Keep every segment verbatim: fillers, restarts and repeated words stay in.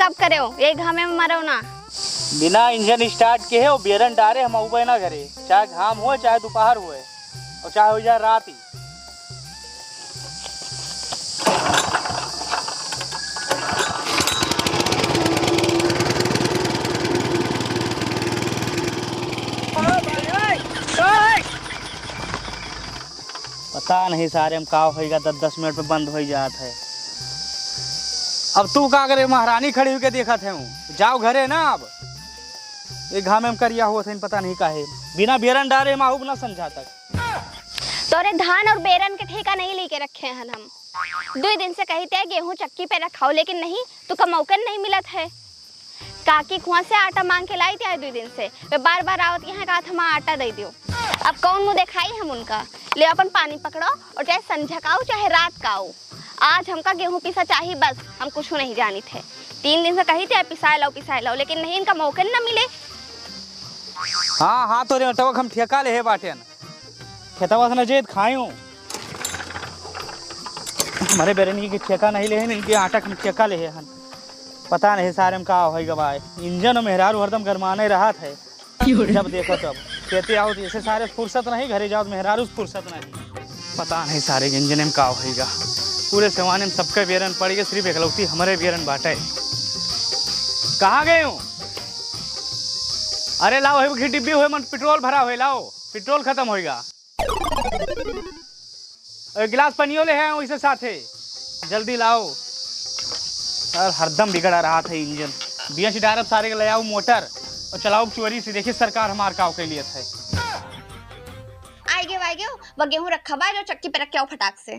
तब करेउ, यही घामे में मरेउ ना। बिना इंजन स्टार्ट के है, वो बेरन डारे हम आउबे ना घरे, चाहे घाम होए, चाहे दोपहर होए, और चाहे हो जाए रात ही। पता नहीं सारे में का होइगा, दस दस मिनट में बंद होइ जात है। अब तू का करे, महारानी खड़ी होके देखत है, जाओ घरे ना। अब ये घामे में करिया होत है, पता नहीं काहे, बिना बेरन डारे हम आउब ना संझा तक। तोरे धान और बेरन के ठेका नहीं लेके रखे हन हम। दुई दिन से कही ते गेहूं चक्की पे रखाओ, लेकिन नहीं, तुका मौके नहीं मिलत है। काकी कुआं से आटा मांग के लाई ते दुई दिन से, वे बार बार आवत यहाँ कहत हम आटा दे दियो। अब कौन मुंह दिखाई हम उनका? ले अपन पानी पकड़ो और चाहे संझा का आओ, चाहे रात का आओ, आज हमका गेहूं पीसा चाही, बस हम कुछ नहीं जानित है। तीन दिन से कही ते पिसाए लाओ, पिसाए लाओ, लेकिन नहीं, इनका मौके न मिले। हाँ, हाँ, तोरे आटवा हम ठेका ले है बाटेन। खेतवा से न जेत खायूं। हमारे बेरनी के ठेका नहीं ले हैं, इनके आटा के हम ठेका ले हैं। पता नहीं सारे में का होई गवा है। इंजन और मेहरारू हरदम गरमाने रहत है। जब देखो तब खेते आओ तो ऐसे सारे फुर्सत नहीं, घरे जाओ तो मेहरारू से फुर्सत नहीं। पता नहीं सारे के इंजन में का होई गा। पूरे सेवाने में सबके बेरन पड़ गए, सिर्फ एकलौती हमारे बेरन बाटे। कहाँ गए हूँ? अरे लाओ, हे की डिब्बी हुए, मन पेट्रोल भरा हुए, लाओ, पेट्रोल खत्म होइगा। एक गिलास पनियो ले हैं वैसे साथे, जल्दी लाओ। यार, हरदम बिगड़ा रहा था इंजन। बीएच डायरेक्ट सारे के ले आओ मोटर और चलाओ चोरी से, देखिए सरकार हमार का के लिए थे। आइगे, आइगे, वो गेहूं रखा बा, जो चक्की पे रख के आओ फटाक से।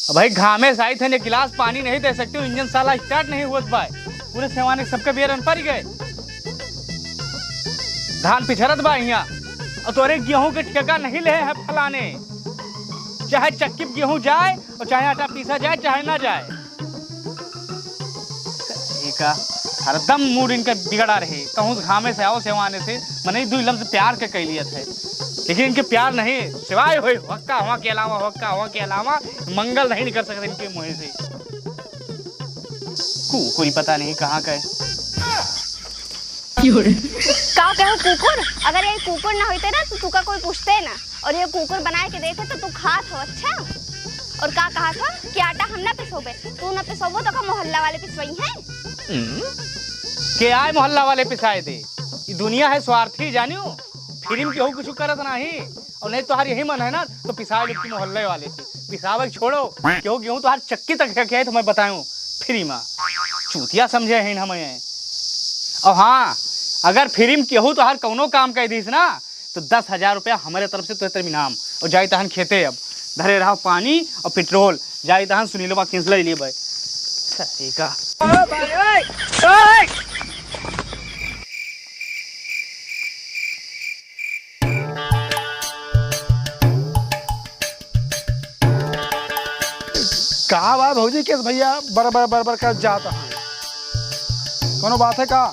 अब भाई, घामे से आई थे, ने गिलास पानी नहीं दे सकते हो, इंजन साला स्टार्ट नहीं होत बा। पूरे सेवाने सबके बेरन पड़ गए। धान पिछरत बा हियां, और तोरे गेहूं के ठेका नहीं ले है फलाने। चाहे चक्की पे गेहूं जाए और चाहे आटा पीसा जाए, चाहे ना जाए। ई का हरदम मूड इनका बिगड़ा रहे, कहूँ घामे से आओ सेवाने से, मने दुई लफ्ज प्यार के कह लिया थे, लेकिन इनके प्यार नहीं, सिवाय होई हक्का हुआ के अलावा, हक्का हुआ के अलावा मंगल नहीं निकल सकते इनके मुंह से। कुकुरी पता नहीं कहाँ का है। का कहो कुकुर? अगर ये कुकुर ना होते ना तो तुका कोई पूछते ना। और ये कुकुर बनाए के देते तो तू खात हो, अच्छा? और का कहा था कि आटा हम ना पिसोबे, तू ना पिसोबो तो का मोहल्ला वाले पिसवई हैं? हम्म? के आए मोहल्ला वाले पिसाए दे? ई दुनिया है स्वार्थी जानियो, फ्री में केहू कुछ करत नहीं। और नहीं तोहार यही मन है ना तो पिसाए लोग की मोहल्ले वाले से पिसावे के छोड़ो, केहू गेहूं तोहार चक्की तक है क्या तो मैं बताऊं फ्री में। चूतिया समझे हैं हमें। और हाँ, अगर फ्री में केहू तोहार कौनो काम कह दीस ना तो दस हजार रुपया हमारे तरफ से तोहरे तरफ इनाम। और जाई तहन खेते अब, धरे रहो पानी और पेट्रोल, जाई तहन सुनीलवा किंस ले लिए भाई। सही का। का बा भौजी, केस भैया बरबर बरबर कर जात हैं, कोनो बात है का?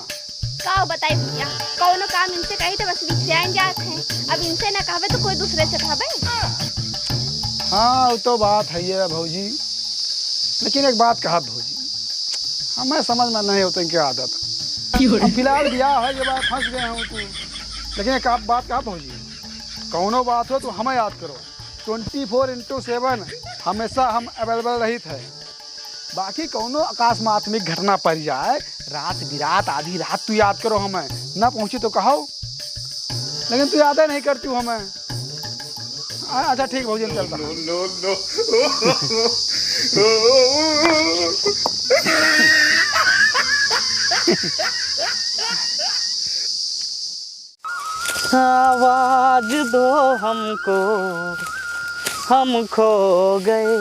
का बताई भैया, कौनो काम इनसे कही तो बस रिक्सियाइन जात हैं। अब इनसे ना कहबे तो कोई दूसरे से कहबे। हाँ, वो तो बात है ये भौजी, लेकिन एक बात कहा भौजी, हमें समझ में नहीं होते इनके आदत। अब फिलहाल ब्याह है, ये बात फंस गए हैं तू, लेकिन एक आप बात कहा भौजी, कौनो बात हो तो हमें याद करो, ट्वेंटी फोर इंटू सेवन हमेशा हम अवेलेबल रहित है। बाकी कौनो आकस्मिक घटना पड़ जाए, रात बिरात आधी रात तू याद करो हमें, ना पहुँची तो कहो, लेकिन तू यादे नहीं करती हमें। आ, अच्छा ठीक भौजी, हम चलता हूँ। आवाज दो हमको, हम खो गए,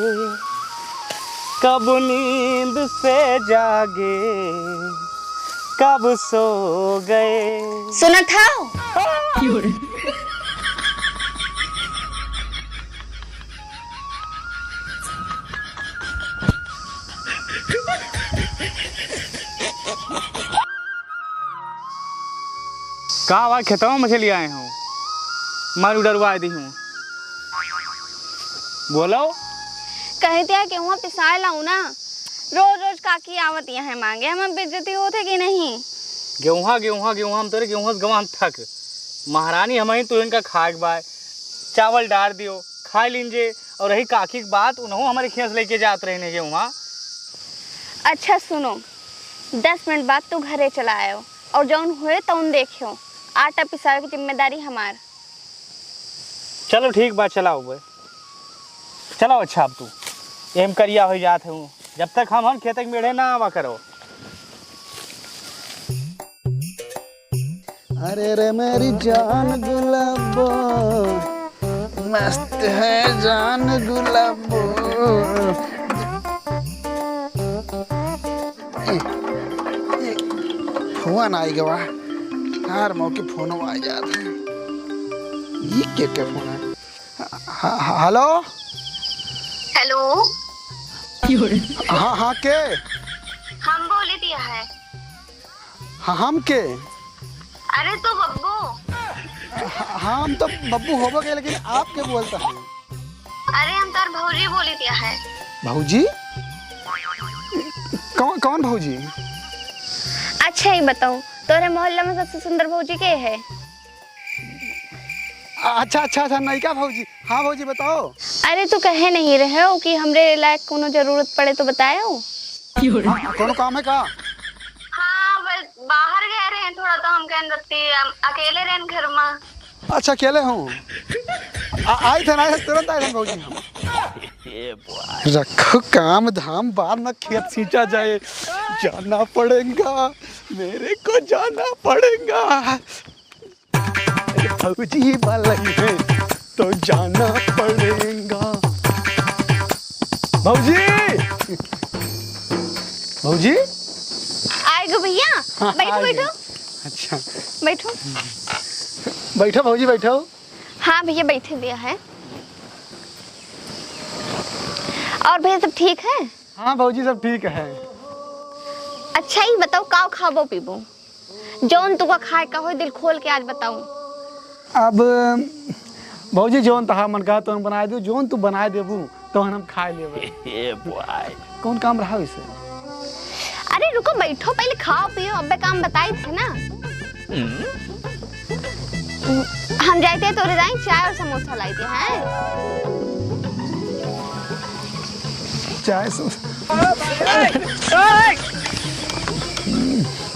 कब नींद से जागे, कब सो गए। सुनत हौ? का बा, खेतवा में मछली आए हो, मारू डरवा दी हूँ। बोलो। कहे थे कि वहाँ पिसाए लाऊ ना, रोज रोज काकी आवत यहाँ मांगे, हमार बेइज्जती होत है कि नहीं? गेहूँ, गेहूँ, गेहूँ, हम तोरे गेहूँ से गवान थक। महारानी हमही तो इनका खाए के बाय। चावल डार दियो, खाए लीन जे, और रही काकी के बात, उनहु हमारे खेस लेके जात रहे ने गेहूँ। अच्छा सुनो, दस मिनट बाद तू घरे चला आयो, और जौन होए तौन देखियो, आटा पिसावे की जिम्मेदारी हमार। चलो ठीक बा, चलाओ बे। चलाओ, अच्छा, अब तू एम करिया हो जात हूँ, जब तक हम, हम खेत के मेढ़े ना आवा करो। अरे रे मेरी जान गुलाबो, मस्त है जान गुलाबो। ए, ए, फोन आई गवा, हर मौके फोन आ जात है। ये के के फोन है? ह-, ह-, हेलो? हेलो? हाँ, हाँ, के? हम बोली दिया है। हाँ, हम के? अरे, तू बब्बू। हाँ, हम तो बब्बू होबो के, लेकिन आप के बोलता है? अरे, हम तार भौजी बोली दिया है। भौजी? कौन, कौन भौजी? अच्छा, ये बताओ, तोरे मोहल्ला में सबसे सुंदर भौजी के है? अच्छा, अच्छा, अच्छा, नयका भौजी। हाँ भौजी, बताओ। अरे, तू कहे नहीं रहे हो कि हमरे लायक कोनो जरूरत पड़े तो बतायो? हाँ, कोनो काम है का? हाँ, बस बाहर गए रहे थोड़ा, तो हम कहन रखती, हम अकेले रहन घर में। अच्छा, अकेले हूँ। आ-, आई थे ना, तुरंत आए थे भौजी हम। रखो काम धाम, बाद में खेत सींचा जाए। जाना पड़ेगा, मेरे को जाना पड़ेगा। भौजी बलई है तो जाना पड़ेगा। भौजी, भौजी। आए गो भैया, हाँ, बैठो, आ गए। बैठो। अच्छा। बैठो। बैठो भौजी, बैठो। हाँ भैया, बैठे दिया है। और भैया, सब ठीक है? हाँ भौजी, सब ठीक है। अच्छा, ई बताओ, का खाबो पीबो? जौन तुका खाए का होई, दिल खोल के आज बताऊ। अब भौजी, जौन तहार मन कहा, तौन बनाए दू, जौन तू बनाए देबू, तौन हम खाए लेबे। ए बॉय। कौन काम रहा वैसे? अरे रुको, बैठो, पहले खाओ पियो, अब्बे काम बताई थे ना। हम्म। हम जाइते तोरे जाई चाय और समोसा लाइते हैं। चाय समोसा।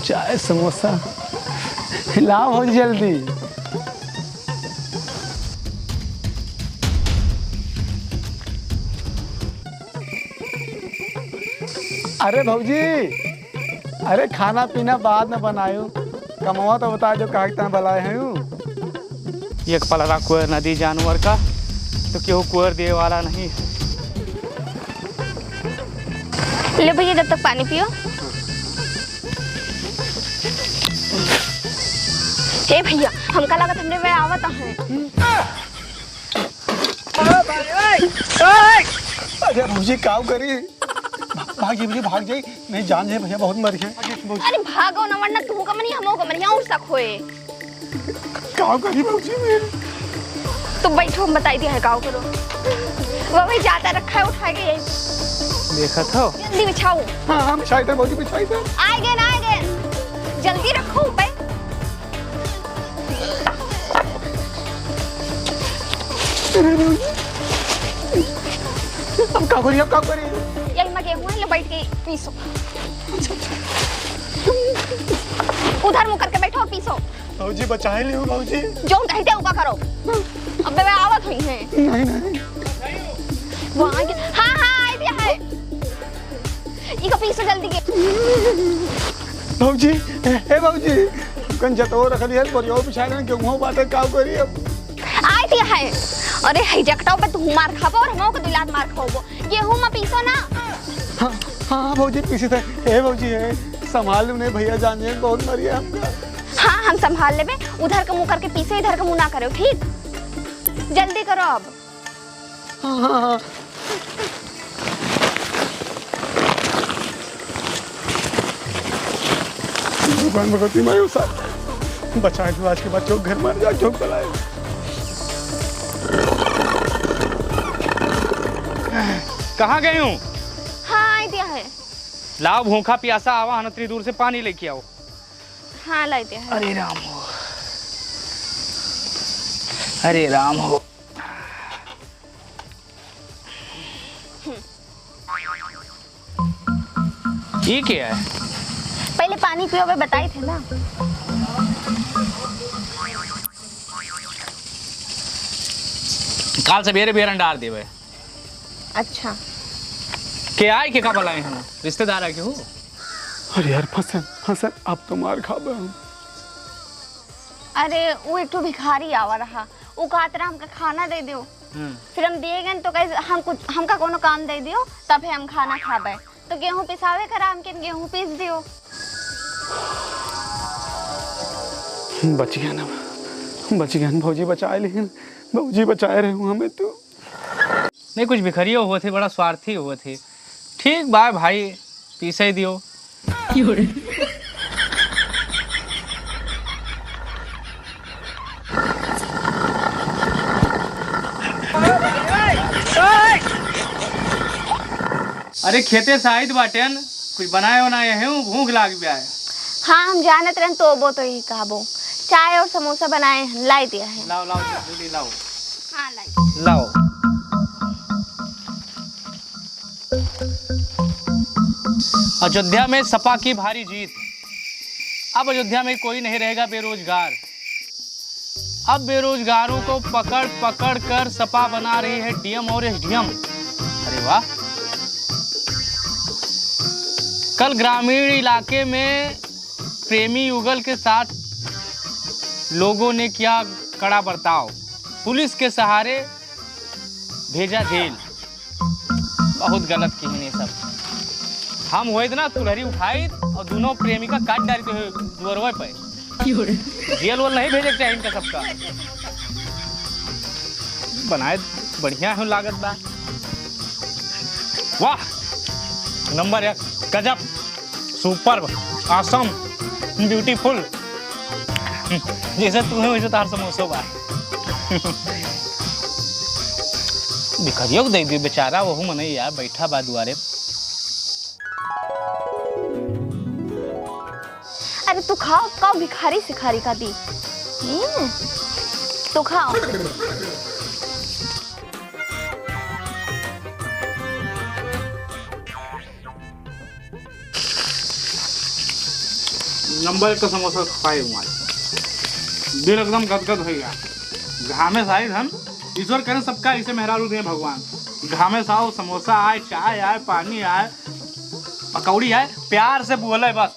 चाय समोसा। लाओ भौजी जल्दी। अरे भौजी, अरे खाना पीना बाद में बनायो, कमवा तो बता दो, काहे इतना बलाए हैं यू? एक पलरा कोई नदी जानवर का, तो केहू कोर दिए वाला नहीं है। ले भैया, जब तक पानी पियो। ए भैया, हमका लागत हमरे में आवत है। अरे भौजी, काव करी? भाग जाई भैया, भाग जाई। नहीं, जान जाए भैया, बहुत मरी है। अरे भागो ना, वरना तू का मनी, हमो का मनी, और सक होए। काव करी भौजी मेरी? तो बैठो, हम बताई दिया है, काव करो। वो भाई ज्यादा रखा है, उठा के यही। देखत हो? जल्दी बिछाओ। हाँ, हाँ, बिछाई दे भौजी, बिछाई दे। आए गए ना, आए गए। जल्दी रखो ऊपर। अब का करी, अब का करी? यही में गेहूं है, लो बैठ के पीसो। उधर मुंह करके बैठो और पीसो। भौजी, बचाए लियो भौजी। जौन कही थे, उका करो। अबे मैं आवत हुई है। नहीं, नहीं। वो आगे। हाँ, हाँ, आई भी है। इको पीसो जल्दी के। भौजी, ए, ए भौजी, कन जतो रख लिया, बोरियो बिछा लेना, गेहूं बाटे, काव करी अब? आई दिया है। अरे, है जकटाओ पे तू मार खाबो और हमो को दुलात मार खाबो। गेहूं में पीसो ना। हाँ, हाँ, हाँ, भौजी, पीसी थे। ए भौजी, ए, संभाल लू नहीं, भैया जान जाए, बहुत मारिया हमका। हाँ, हम संभाल लेबे। उधर का मुंह करके पीसो, इधर का मुंह ना करो, ठीक? जल्दी करो अब। हाँ, हाँ, हाँ। भगवान भगवती माई, उसा बचाए तू, आज के बाद चौक घर मर जा, चौक बलाए। कहाँ गई हूँ? हाँ, आई दिया है। लाओ, भूखा प्यासा आवा हन, अतनी दूर से पानी लेके आओ। हाँ, लाई दे है। अरे राम हो, अरे राम हो। ये क्या है? पहले पानी पियो, अबे बताई थे ना। काल सवेरे बेरन डार देवे। अच्छा। के आए के का बुलाए हैं? रिश्तेदार आए के हो? अरे यार, फंसन, फंसन, अब तो मार खाबे हम। अरे, वो एक ठो भिखारी आवा रहा, वो कहत रहा हमका खाना दे दियो। हम्म। फिर हम दिए गए तो कहे हम कुछ, हमका कोनो काम दे दियो, तब है हम खाना खाबे। तो गेहूं पिसावे करा, हमके गेहूं पीस दियो। बच गया ना, बच गया ना, भौजी बचाए लेकिन, भौजी बचाए रहे हूँ हमें तू। नहीं, कुछ भिखरियो हुआ थे, बड़ा स्वार्थी हुआ थे। ठीक बा भाई, पीसे दियो। अरे खेते से आइत बाटेन, कुछ बनाए उनाए हैं, भूख लाग गया है। हाँ, हम जानत रहन तो वो तो ही कहबो, चाय और समोसा बनाए हैं, लाई दिया है। लाओ, लाओ, जल्दी लाओ। हाँ, लाई। लाओ। अयोध्या में सपा की भारी जीत। अब अयोध्या में कोई नहीं रहेगा बेरोजगार। अब बेरोजगारों को पकड़ पकड़ कर सपा बना रही है डीएम और एसडीएम। अरे वाह। कल ग्रामीण इलाके में प्रेमी युगल के साथ लोगों ने किया कड़ा बर्ताव, पुलिस के सहारे भेजा जेल। बहुत गलत किहिन ये सब। हम होइत ना, कुल्हरी उठाइत और दोनों प्रेमिका काट डारित दुअरवे पे। जेल वेल नहीं भेजे के चाहिए इनका सबका। बनाए बढ़िया हो लागत बा। वाह, नंबर एक, गजब, सुपर, ऑसम, ब्यूटीफुल। जैसे तू है वैसे तार समोसो बा। भिखरियो के दे दियो बेचारा, वहू मनई यार बैठा बा दुआरे। अरे तू खाओ, खाओ, भिखारी सिखारी का दी। हम्म, तू खाओ। नंबर एक का समोसा खाए हुआ। दिल एकदम गदगद हो गया। घामे से आइल हम, ईश्वर करे सबका ऐसे मेहरारू दे भगवान। घामे से आओ, समोसा आए, चाय आए, पानी आए, पकौड़ी आए, प्यार से बोले बस,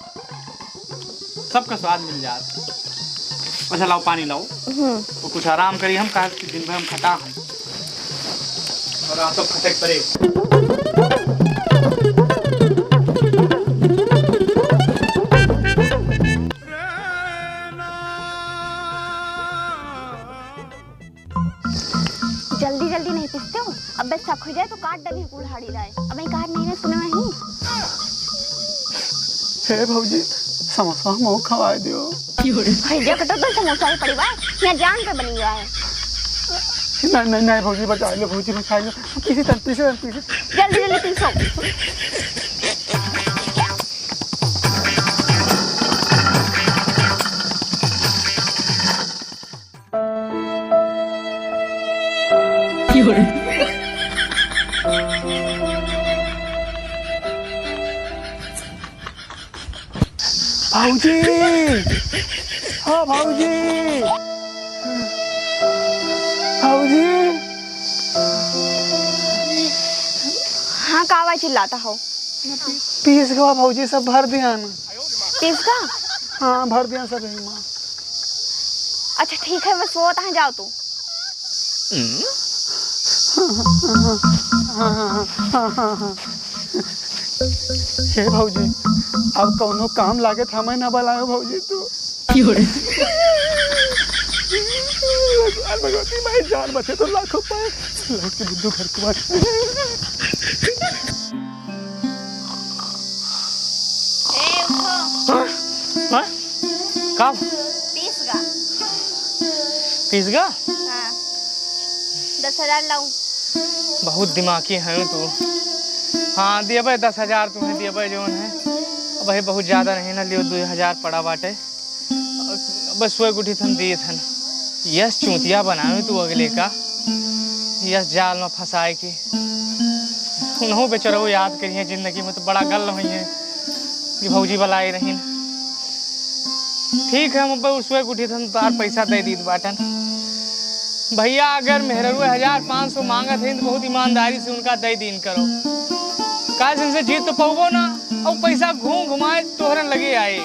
सबका स्वाद मिल जात। अच्छा लाओ पानी लाओ। हम्म। तो कुछ आराम करी हम, काहे कि दिन भर हम खटा हम। और आप तो खटे पड़े। जल्दी जल्दी नहीं पीसते हो, अबे शक हो जाए तो काट डाली कुल्हाड़ी लाए। अब कहा नहीं सुने वही। हे भौजी, समोसा हमहू खवाए दियो। भैया के तो, तो समोसा ही पड़ी बा, यहाँ जान पे बनी हुआ है। नहीं, नहीं, नहीं भौजी, बचा लो भौजी, बचा लो। पीसी तन, पीसी तन, पीसी। जल्दी जल्दी पीसो। भौजी, हाँ भौजी, भौजी। हाँ, कावा चिल्लाता हो? पीस गवा भौजी, सब भर दिया ना। पीस का? हाँ, भर दिया सब यही माँ। अच्छा ठीक है, बस वो तहाँ जाओ तू। हे भौजी, अब कौनो काम लागे त हमें ना बुलायो भौजी तू। भगवान भगवती माई जान बचे तो लाखों पाए। लौट के बुद्धू घर को आ। ए, उठो। हाँ? हाँ? का? पीस गा। पीस गा? हाँ। दस हजार लाऊं। बहुत दिमागी है तू। हाँ, देबे दस हजार तुम्हें देबे जौन है। अब भाई बहुत ज्यादा नहीं ना लियो, दो हजार पड़ा बाटे। अब सोए उठी थन दिए थन। यस चूतिया बनावे तू अगले का, यस जाल में फंसाए के। उन्हों बेचारो याद करिए जिंदगी में तो बड़ा गल हुई है कि भौजी बलाई रहीन। ठीक है, हम अब सोए उठी थन, तार पैसा दे दीत बाटन। भैया, अगर मेहररुए हजार पाँच सौ मांगत हैं तो बहुत ईमानदारी से उनका दे दीन करो। काहे से इनसे जीत तो पउबो ना, और पैसा घूम घुमाए तोहरन लगे आए।